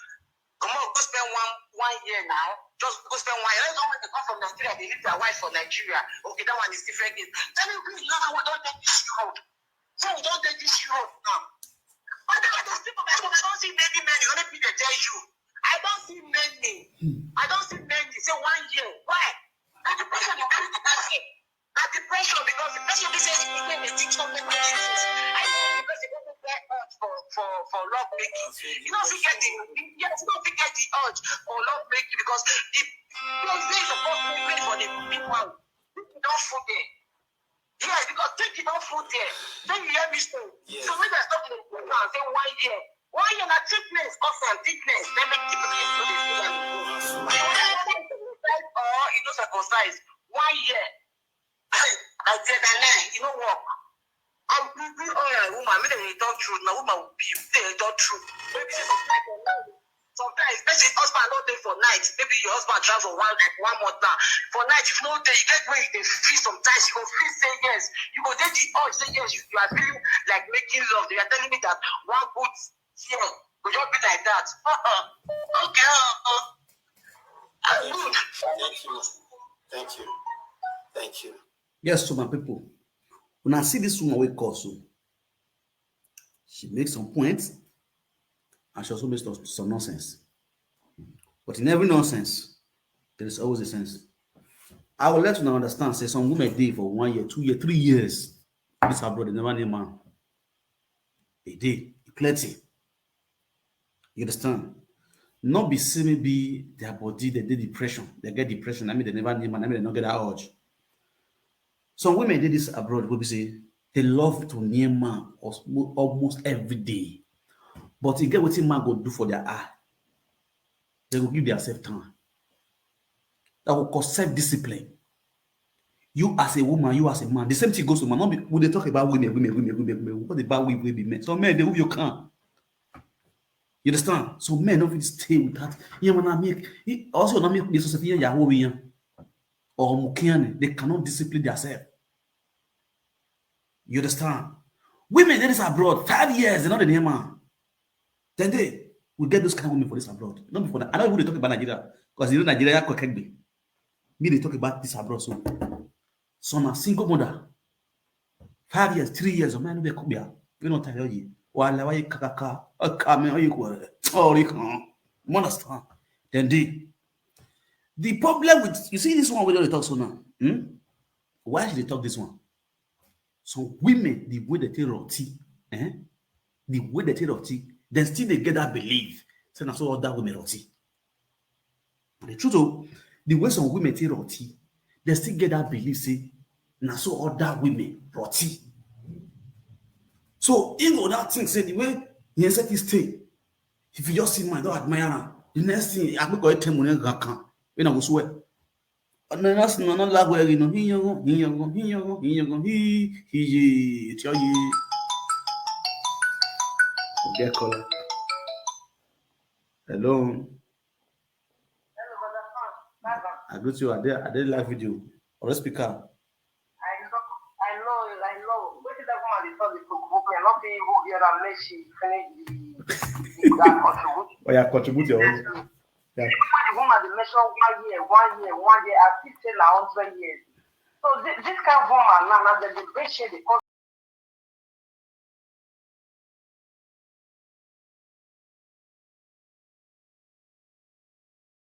Come on, go spend one one year now. Just go spend one year. Let's know when they come from Nigeria, they leave their wife for Nigeria. Okay, that one is different case. Tell me, please, now we don't take this road. So we don't take this road now. But then I don't see, I don't see many men. You only people dey tell you. I don't see many. I don't see many. Say one year. Why? Na depression dey carry the person. Na depression because the person be say he dey think so many things. I know the person go go get urge for for for love making. You know, if you get the yes, you know, if you get the urge for love making because the place dey supposed to be made for the big one. People don't fool there. Yes, because take it off food there. Then you hear me so. Yes. So when I stop the program, say one year. One year na thickness, cause and thickness. Then make people dey feel like or you know circumcise. One year. I tell that lie, you know what? I'm busy all right, woman. Me dey talk truth. Na woman will be dey talk truth. Maybe say sometimes Sometimes, person husband no dey for night. Maybe your husband travel one like one month now. For night, if no dey, you get where you dey feel. Sometimes you go feel say yes. You go dey the urge say yes. You, you are feeling like making love. They are telling me that one good year go just be like that. Uh-uh. Okay. Uh-uh. I'm good. Thank you. Thank you. Thank you. Yes, so my people, when I see this woman wey call so, she makes some points and she also makes some, some nonsense. But in every nonsense, there is always a sense. I would like to now understand say some women dey for one year, two year, three years. This abroad, they never need man. They dey, e plenty. You understand? Not be say maybe their body, they dey depression, they get depression. I mean, they never need man. I mean, they not get that urge. Some women dey this abroad go be say they love to near man almost every day. But you get wetin man go do for their eye. They go give themselves time. That go cause self-discipline. You as a woman, you as a man. The same thing goes to man. Not be, we dey talk about women, women, women, women, women. What about we, we be men? Some men, they who you can. You understand? Some men don't fit stay with that. Yeah, man, I make it also not make this society, yeah, Yahoo, yeah. Or Mukiani, they cannot discipline themselves. You understand? Women, that is abroad, five years, they're not the name man. Then they will get those kind of women for this abroad. Not before that. I don't even talk about Nigeria. Because you know Nigeria, me they talk about this abroad. So some are single mother. Five years, three years, of man, they come here. You know, tell you. Wala wa kakaka, akame, you go, oh, you can. You understand? Then they, the problem with, you see this one, we don't talk so now. Hmm? Why should they talk this one? Some women, the way they take roti, eh? the way they take roti, dem still dey get that belief say na so other women roti. The truth o, the way some women take roti, dem still get that belief say na so other women roti. So im go now think say the way im set this thing, if you just see man, don admire am. The next thing, agbeko e tell money gan kan, wey na go swear. Ọ̀nà ìránṣẹ́ náà náà lágbo ẹ̀rì náà. Híyangan, híyangan, híyangan, híyangan, hí, híye, ètí ọ̀yẹ́. Oge Kola. Hello. I greet you. I dey, I dey live video. Or speaker. I know, I know, I know. Wetin that woman dey talk dey provoke me. I no fit even hear am make she finish the, the, that contribute. Oh yeah, contribute your own. Yeah. When the woman dey mention one year, one year, one year, I fit say na hundred years. So this, this kind of woman now, now dem dey bring shame dey come